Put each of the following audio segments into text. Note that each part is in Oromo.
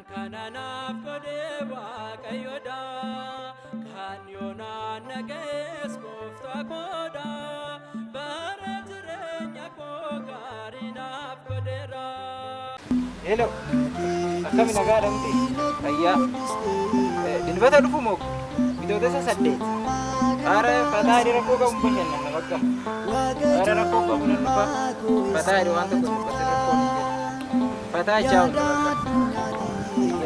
Kana naaf godhe Waaqayyoodha. Kan yoonaan na ga'es gooftaa koodha. Bara jireenya koo gaarii naaf godheera. Hello. Akkami, nagaadha miti? Fayyaa. Dilbata dhufu moo Bitootessa 8. Haara fataa hidhi, rakkoo qabu, bashannanna bakka. Haara rakkoo qabu, nan dhufa. Fataa hidhi, waan tokko dubbate rakkoo hin jiru. Fataa jaa'u bakka.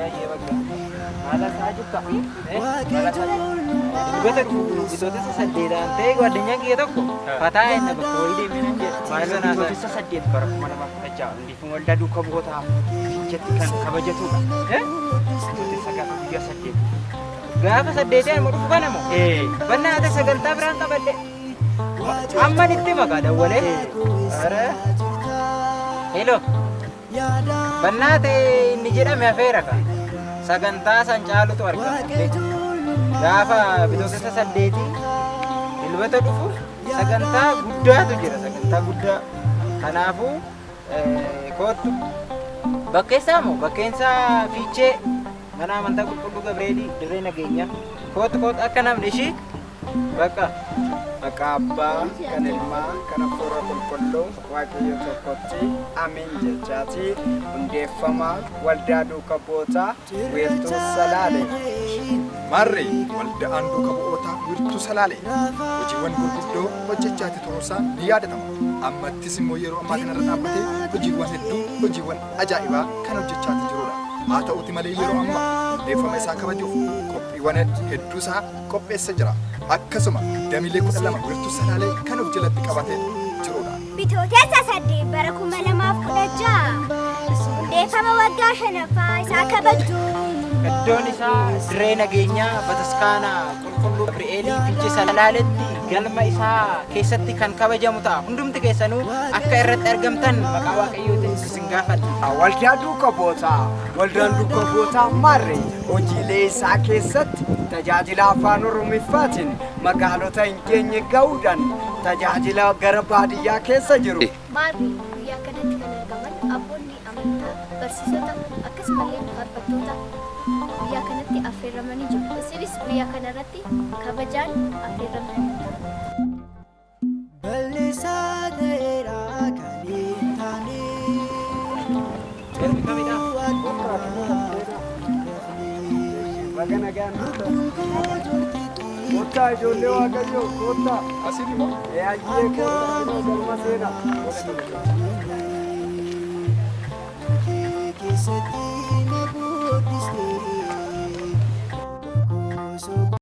Fayyaa bakka. Haala isaa jirta? Haala isaa jirta? Dilbata dhufu Bitootessa 8 ta'e ጓደኛን kiyya tokko fataa inni bakka wayii deemee nan jedha. Maal sanaa isaa? Bitootessa 8 bara 2016 hundeeffama waldaa duuka bu'ootaa Fiicheetti kan kabajatudha. Bitootessa gaafa guyyaa 8. Gaafa 8 amma dhufu kana moo? Ee. Bannaata sagantaa biraan qabadhe. Amman itti maqaa dawwalee. Ara. Hello. Bannaate inni jedhame hafeera ka. Sagantaa san caalutu argama. Gaafa Bitootessa 8 dilbata dhufu sagantaa guddaatu jira, sagantaa guddaa. Kanaafuu koottu. Bakkeessaa moo? Bakkeensaa Fiichee, mana amantaa qulqulluu Gabreelii, dirree nageenyaa. Kootu, kootu, akka namni ishii bakka. Maqaa Abbaa, kan Ilmaa, kan Hafuura Qulqulluu, Waaqayyo tokkotti amiin jechaati hundeeffama waldaa duuka bu'ootaa wiirtuu Salaalee. Maarree, waldaan duuka bu'ootaa wiirtuu Salaalee hojiiwwan gurguddoo hojjechaati turuunsaa ni yaadatama. Ammattis immoo yeroo ammaa kanarra dhaabbatee hojiiwwan hedduu, hojiiwwan ajaa'ibaa kan hojjechaati jirudha. Haa ta'uti malee, yeroo ammaa hundeeffama isaa kabajuuf qophiiwwan hedduu isaa qopheessa jira. Akkasuma damiilee 12 wiirtuu Salaalee kan of jalatti qabatee jirudha. Bitootessa 8 bara 2016 hundeeffama waggaa shanaffaa isaa kabaju. Iddoon isaa dirree nageenyaa, bataskaana qulqulluu Gabri'eelii, Fiichee Salaaletti galma isaa keessatti kan kabajamu ta'a. Hundumti keessanuu akka irratti argamtan maqaa Waaqayyootiin isin gaafadha. Waldaa duuka bu'ootaa. Waldaan duuka bu'ootaa Maarree hojiilee isaa keessatti tajaajila afaan Oromiffaatiin magaalota hin geenye ga'uudhaan tajaajila gara baadiyyaa keessa jiru. Maarree, guyyaa kanatti kan argaman abboonni amantaa, barsiisota, akkasumallee faarfattoota guyyaa kanatti affeerramanii jiru. Isinis guyyaa kanarratti kabajaan affeerramtaniiru. Bal'isaa ta'eera kan hin taane. Galmi kamidha? Baga nagaan dhuftan. Kottaa, ijoollee Waaqayyoo, kottaa. Asiin immoo Ee, ayyee, kottaa, galma seenaa. Keessatti na guddiste.